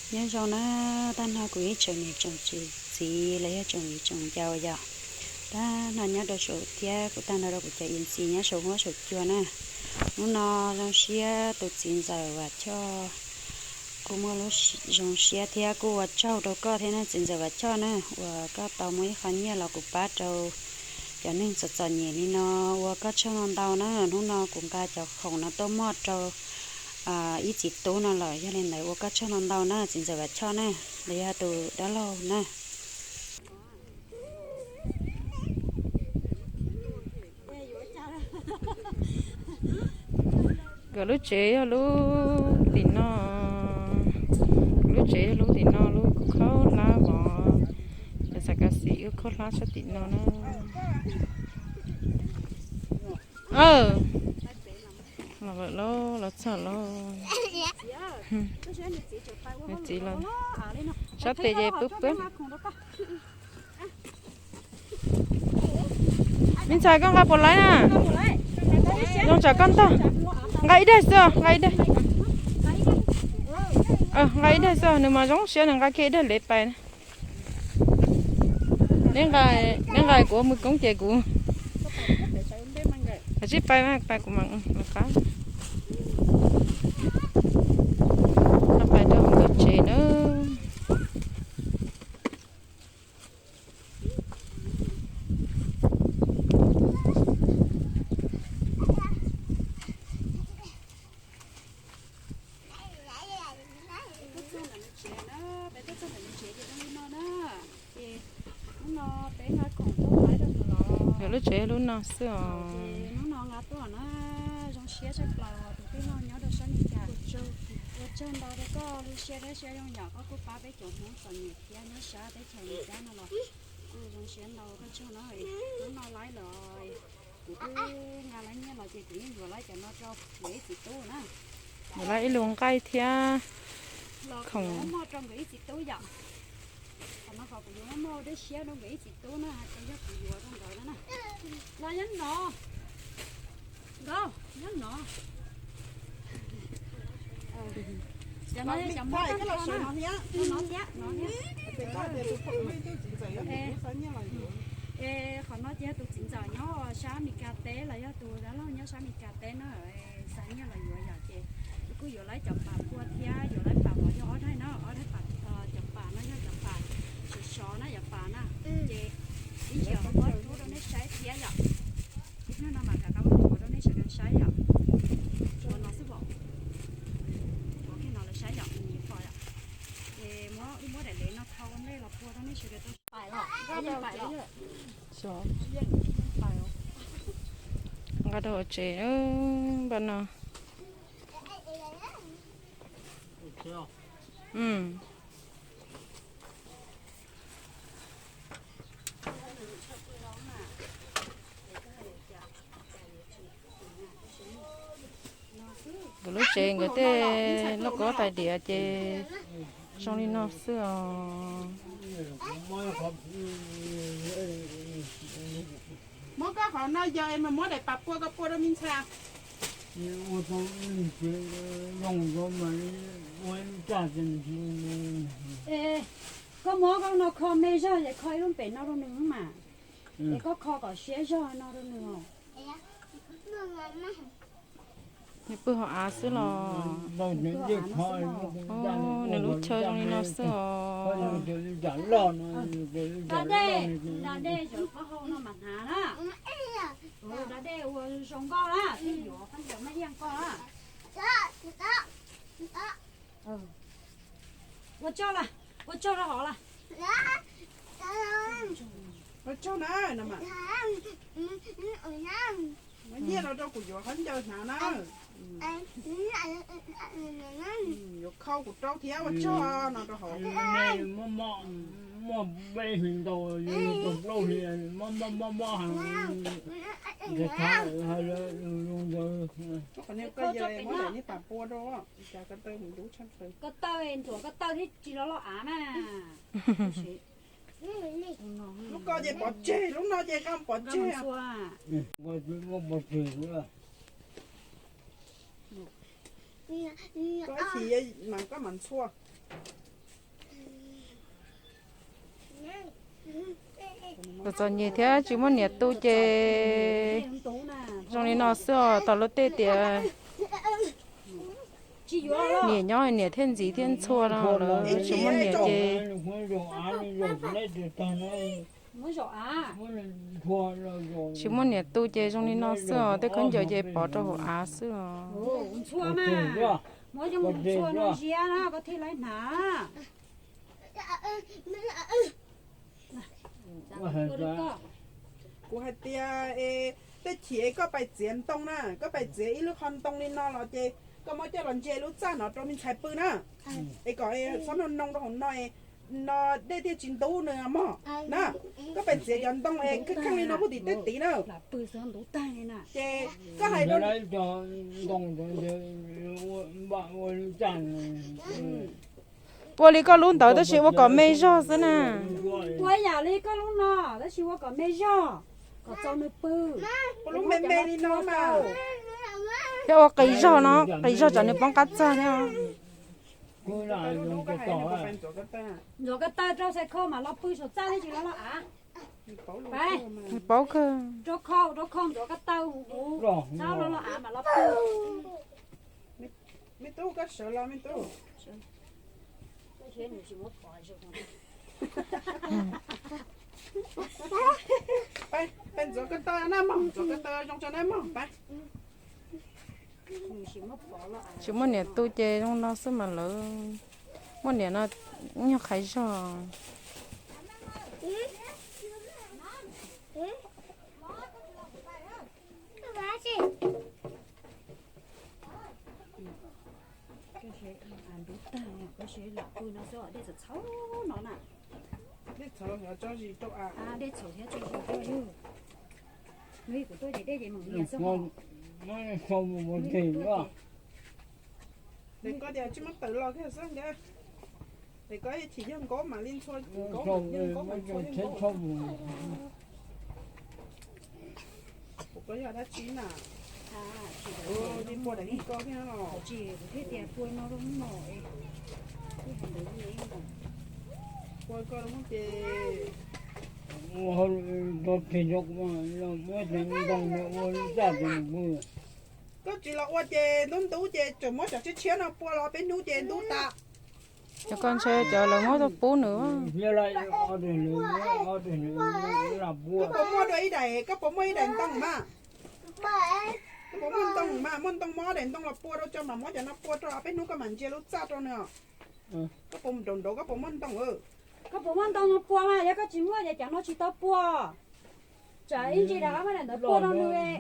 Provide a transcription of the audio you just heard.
Nyob zoo na, tag nrho kuv ib tsoom niam tsoom txiv los yog tsoom viv tsoom ncaus yom. Tag nrho nyob rau saum thiab kuv tag nrho rau kuv cov yawm txiv nyob saum huab saum cua na. Hnub no zoo siab tus txiv ntxawm Vam Choj, kuj muaj lub zoo siab thiab kuj ua tsaug rau koj thiab na txiv ntxawm Vam Choj na, uas koj tau muaj ib qho nyiaj los kuv pab rau cov neeg txom txom nyem li no, ua koj tsaug ntau ntau na. Hnub no kuv nqa cov khoom no tuaj muag rau ib txiv tub no lawm, yog li ntawd ua koj tsaug ntau ntau na txiv ntxawm Vam Choj na, los yog tus dab laug na. Nkawd lub tsev yog lub tim no, lub tsev yog lub tim no, lub khaub hlab vov, cov xav kav xim lub khaub hlab sab tim no na. Los lawm lauj, los txog lauj. Nws txiv los sab tes ces pwb pwb. Me ntxhais koj nqa puas laib na? Zoo tsam koj ntog. Nqa ib daig xwb, nqa ib daig. Nqa ib daig xwb, nws mas zoo siab nws nqa kiag ib daig lev pais. Neb nqa, neb nqa kuv ua mus koob ces kuv, kuv tsib pais mas pais kuv mam qab, qab pais rau nkawd tsev na. Peb tuaj txog ntawm nws tsev na, peb tuaj txog ntawm nws tsev ces zoo li no na. Ces hnub no peb nqa khoom tuaj pab rau nws los. Lub tsev lub no xwb os. Ces hnub no nqa tuaj na, zoo siab tshaj plaws tus tij laug nyob rau sab Mes Kas. Ua tsaug ntau rau koj lub siab dawb siab zoo yom, koj kuj pab peb cov Hmoob txom nyem thiab nyob sab teb chaws Mes Kas no los kuj zoo siab ntau koj tsaug na. Hnub no laib los kuv twb nqa laib nyiaj los ces kuv yeej yuav laib cov no rau nkawd ib txiv tub na. Yuav laib ib lub nqaij thiab khoom muag rau nkawd ib txiv tub yom. Qhov no qhov kuv yuav muab muag dawb siab rau nkawd ib txiv tub na, hais tias yog kuv yuav rau nkawd na. Los nyob no, nkauj nyob no. Cov no yog cov muag tag nrho na. No thiab, no thiab. Es qhov no ces yog tus txiv ntxawm nyob sab Mes Kas teb los yog tus dab laug nyob sab Mes Kas teb na. Xa nyiaj los yuav yom, ces kuj yuav laib cov pas pua thiab yuav laib pas vov yog ob daig na, ob daig pas, cov pas no yog cov pas sov sov na, cov pas na. Ces ib ntsis kuv muab rub rau nej saib thiab yom. Ib pliag no mam rov qab muab rau nej sawv daws saib yom. Ua no xwb pom, ua kiag no lawv saib yom, nyiam pom yom. Ces muab, muab daim lev no thau ua ntej los pua rau nej sawv daws tau. Nqa rau hauv tsev npaj no. Nkawd lub tsev nkawd tej lauj kaub tais diav ces zoo li no xwb os. Muab koj qhov no yog es mas muab daim pas pua koj pua rau me ntxhais. Koj muab koj no kho me zog es kho ib lub pem no rau nws mas. Es koj kho kom siab zog no rau nws os. Nws pw hauv av xwb los? Nws lub chaw zoo li no xwb os. Da dej, da dej zaum qab hau no mas hnav na. Da dej ua zoo nkauj na, thiaj yuav khaub ncaws maj liaj koj na. Ua tsaug lawm, ua tsaug rau hauv lawm. Ua tsaug na, no mas. Muab nyiaj los rau kuv yuav khaub ncaws hnav na. Yuav khau kuv rau thiab, ua tsaug no rau hauv. Muaj npe hlis ntau, tus plaub hlis, mob mob mob mob heev. Qhov niag ko yog muab daim niag pas pua rau, cas ko taw mus dub tshaj plaws. Ko taw nthuav ko taw thiab tsis los loj av na. Lub ko ces pov tseg, lub no ces koj pov tseg. Koj ib chim mas koj mam ntxhua. Txom txom nyem thiab tsis muaj niam tu ces zoo li no xwb os. Thaum lub tej tias niam nyob niam thiaj ntxiv thiab ntxhua no, lawv tsis muaj niam ces tsis muaj niam tu ces zoo li no xwb os. Tej khaub ncaws ces pov rau hauv av xwb os. Kuv hais tias, tej chim koj pais txiav ntoo na, koj pais txiav ib lub qho ntoo li no los ces koj muab coj los ntsia lub txaj no rau me ntxhais pw na, es kom txhob noj noo rau hauv no, no dej thiaj tsis ntub nws mog na. Koj pais txiav cov ntoo es kheej kheej li no puag tim tej tid na, ces koj hais rau Ua li koj lub ntawd tab sis ua kom me zog xwb na. Ua yam li koj lub no, tab sis ua kom me zog, kom txaus nws pw. Ua lub me me li no mas. Thiab ua qis zog no, qis zog tsam nws poob qab txag thiab. Ntxuav ko taw rau xais kho mam los pw saum txaj thiab tsis los los av. Nws paub kawg. Rau kho, rau kho ntxuav ko taw mus mus, txhob los los av mam los pw. Me tub, koj sawv los me tub. Peb ntxuav ko taw na mog, ntxuav ko taw zoo tso na mog, peb. Tsis muaj niam tu ces zoo no xwb mas lawv muaj niam no nyuag qhaiv zog. Ntub tag, koj seb lam pw no xwb, dej txhawv txhawv no na. Dej txhawv tso zis rau av. Dej txhawv thiab tso zis rau yug. Nws kuv tuaj ces dej ces mus nyias xwb ho. Ces koj tias tsis muaj tawm los kiag xwb ntiag. Es koj chim yog nkaub mam li ntxhua, nkaub yog nkaub mam ntxhua yog nkaub. Kuv koj yog dab tsi na? Li pua daim yeej koj thiab los? Pua koj los ces ua hauj lwm tau tes nrog kuv los muab cov ntoo no ua zaj tes mus. Koj tsis los ua ces ntub ntub ces tseem muab cov tshiab tshiab no pua los peb hnub ces ntub tas. Cov koj ntshe cov lawv muab tuaj pub nws. Koj puas muaj dua ib daim, koj puas muaj ib daim ntoo mas? Koj puas muaj ntoo mas, muaj ntoo muab ob daim ntoo los pua rau tso mas muab cov no pua rau peb hnub koj mam ntsia lub txaj rau nws. Koj puas nraum nraud koj puas muaj ntoo? Koj puas muaj ntoo no pua mas, yog koj tsis muaj ces cov no tsis tau pua. Tsam ib ntsis rov qab muab daim ntawd pua rau nws.